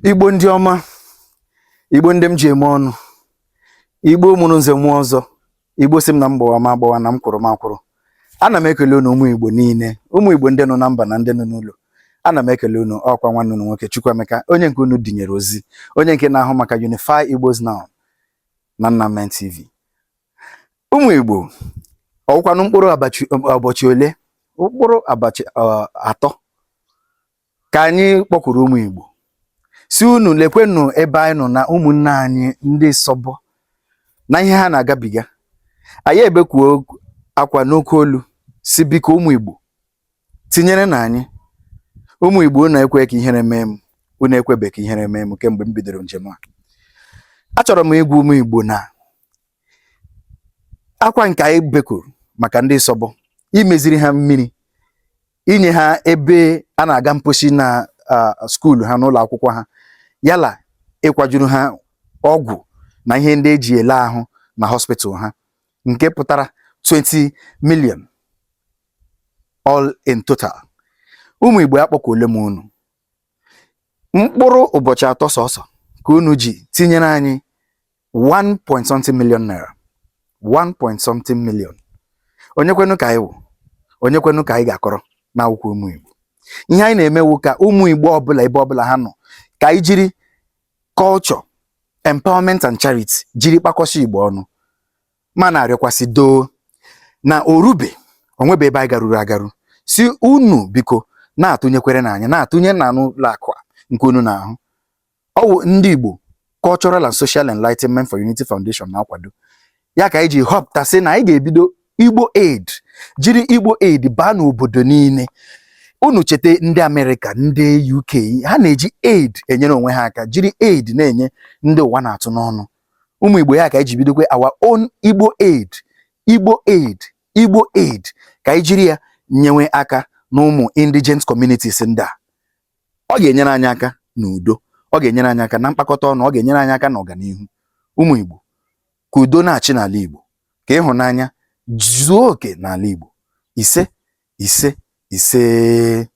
Igbo ndị ọma, Igbo ndị m ji eme ọnụ, Igbo mụrụ nze mụọ ọzọ, Igbo sị m na m gbawa m agbawa, na m kwụrụ m akwụrụ. Ana m ekele unu, ụmụ Igbo niile, ụmụ Igbo ndị nọ na mba na ndị nọ n'ụlọ. Ana m ekele unu. Ọkwa nwanne unu nwoke Chukwuemeka, onye nke unu dinyere ozi, onye nke na-ahụ maka Unify Igbos Now na Nnamen TV. Ụmụ Igbo, ọwụkwanụ mkpụrụ ụbọchị ole, mkpụrụ ụbọchị 3 ka anyị kpọkwuru ụmụ Igbo, si unu lekwenụ ebe anyị nọ na ụmụnne anyị ndị Ịsọbọ na ihe ha na-agabiga. Anyị ebekwuo akwa n'oke olu, si biko, ụmụ Igbo, tinyere na anyị. Ụmụ Igbo, unu ekwe ka ihere mee m, unu ekwebe ka ihere mee m. Kemgbe m bidoro njem a, achọrọ m ịgwa ụmụ Igbo na akwa nke anyị bekwuru maka ndị Ịsọbọ, imeziri ha mmiri, inye ha ebe a na-aga mposi na school ha, n'ụlọ akwụkwọ ha, yala ịkwajuru ha ọgwụ na ihe ndị eji ele ahụ na hospital ha, nke pụtara 20 million all in total. Ụmụ Igbo, akpọkwuole m unu. Mkpụrụ ụbọchị 3 sọsọ ka unu ji tinyere anyị 1 point something million naira, 1 point something million. Onye kwenu ka anyị wụ? Onye kwenu ka anyị ga-akọrọ na akwụkwọ ụmụ Igbo? Ihe anyị na-emewu ka ụmụ Igbo ọbụla, ebe ọbụla ha nọ, ka anyị jiri culture, empowerment and charity jiri kpakọsị Igbo ọnụ, ma na-arịọkwasị doo na orube onwebe ebe anyị garuru agaru, si unu biko na-atụnyekwere na anyị, na-atụnye na n'ụlọ akụ a nke unu na-ahụ. Ọ wụ ndị Igbo Cultural and Social Enlightenment for Unity Foundation na-akwado ya, ka anyị ji họpụta sị na anyị ga-ebido Igbo Aid, jiri Igbo Aid baa n'obodo niile. Unu cheta ndị Amerịka, ndị UK, ha na-eji aid enyere onwe ha aka, jiri aid na-enye ndị ụwa na-atụ n'ọnụ. Ụmụ Igbo, ya ka anyị ji bidokwe our own Igbo Aid, Igbo Aid, Igbo Aid, ka anyị jiri ya nyewe aka na ụmụ indigent communities ndị a. Ọ ga-enyere anyị aka n'udo, ọ ga-enyere anyị aka na mkpakọta ọnụ, ọ ga-enyere anyị aka n'ọganihu. Ụmụ Igbo, ka udo na-achị n'ala Igbo, ka ịhụnanya zuo oke n'ala Igbo. Ise, ise, ise.